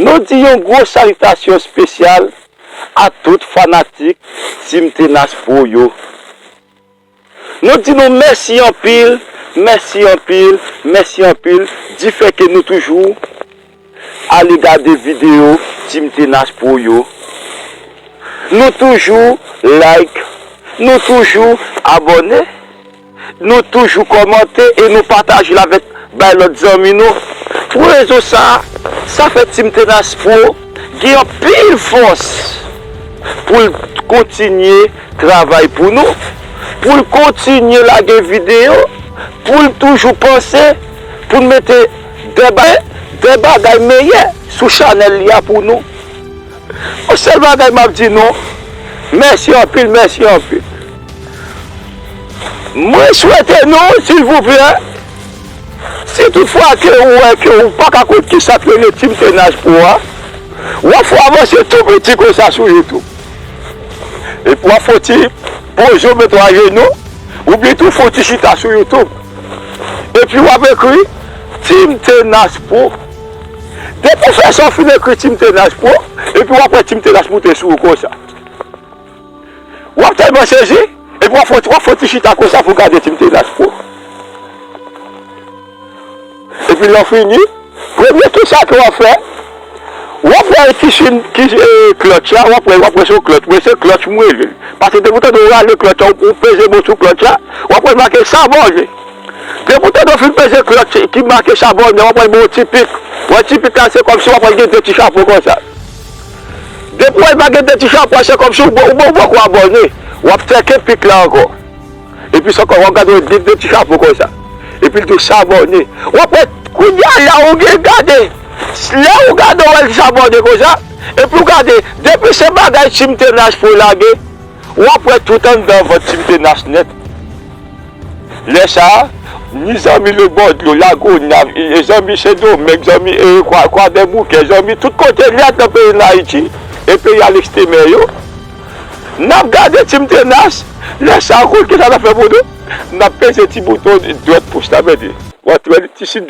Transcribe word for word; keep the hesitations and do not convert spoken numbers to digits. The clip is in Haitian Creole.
Nou di yon gwo salitasyon espesyal a tout fanatik Team Tenas Pro yo. Nou di nou mèsi anpil, mèsi anpil, mèsi anpil, difè ke nou toujou ale gade videyo Team Tenas Pro yo. Nou toujou like, nou toujou abòne, nou toujou kòmante e nou pataje l avèk bay lòt zanmi nou. Pou rezon sa, sa fè Team Tenas Pro gen anpil fòs pou l kontinye travay pou nou, pou l kontinye lage videyo, pou l toujou panse pou l mete de ba-, de bagay meyè sou chanèl li a pou nou. Yon sèl bagay m ap di nou, mèsi anpil, mèsi anpil. Mwen swete nou, silvouplè, si toutfwa ke ou wè ke ou pa ka konn kisa k rele Team Tenas Pro a, w ap fè w avanse tou piti konsa sou YouTube. Epi w ap fè w ti poze w mete w ajenou, oubyen tou fè w ti chita sou YouTube. Epi w ap ekri Team Tenas Pro. Depi w fè sa, w fin ekri Team Tenas Pro, epi w ap wè Team Tenas moute sou ou konsa. W ap tèlman sezi, epi w ap fè, w ap fè ti chita konsa pou w gade Team Tenas Pro. Epi lè w fini, premye tou sa ke w ap fè, w ap wè ki chin, ki, e, klòtch la, w ap wè, w ap wè se yon klòtch, mwen se klòtch mwen rele l. Paske depi w tande w rale klòtch la, ou, ou peze mo sou klòtch la, w ap wè make sabòne. Depi w tande w fin peze klòtch ki make sabòne, w ap wè yon ti pik. Wè ti pik la, se kòmsi w ap wè gen de ti chapo konsa. Depi w wè l pa gen de ti chapo, se kòmsi w, ou, ou, ou poko abòne. W ap tcheke pik la ankò. Epi se ankò, w ap gade w gen de ti chapo konsa. Epi l di w sabòne. W ap wè kounye a la ou gen gade. Lè ou gade w wè l sabòne konsa. Epi w gade, depi se bagay Team Tenas Pro lage, w ap wè tout anndan vant Team Tenas nèt. Lè sa a, ni zanmi Lebòdlo, Lagonav, e, e zanmi Sendomeng, zanmi, e, Kwa, Kwadèboukè, zanmi tout kote nèt nan peyi n Ayiti e peyi a leksteryè yo. N ap gade Team Tenas, lè sa a, ou konn kisa n ap fè pou nou? N ap peze ti bouton dwèt pous la, mèt li. W ap wè ti siy dwèt.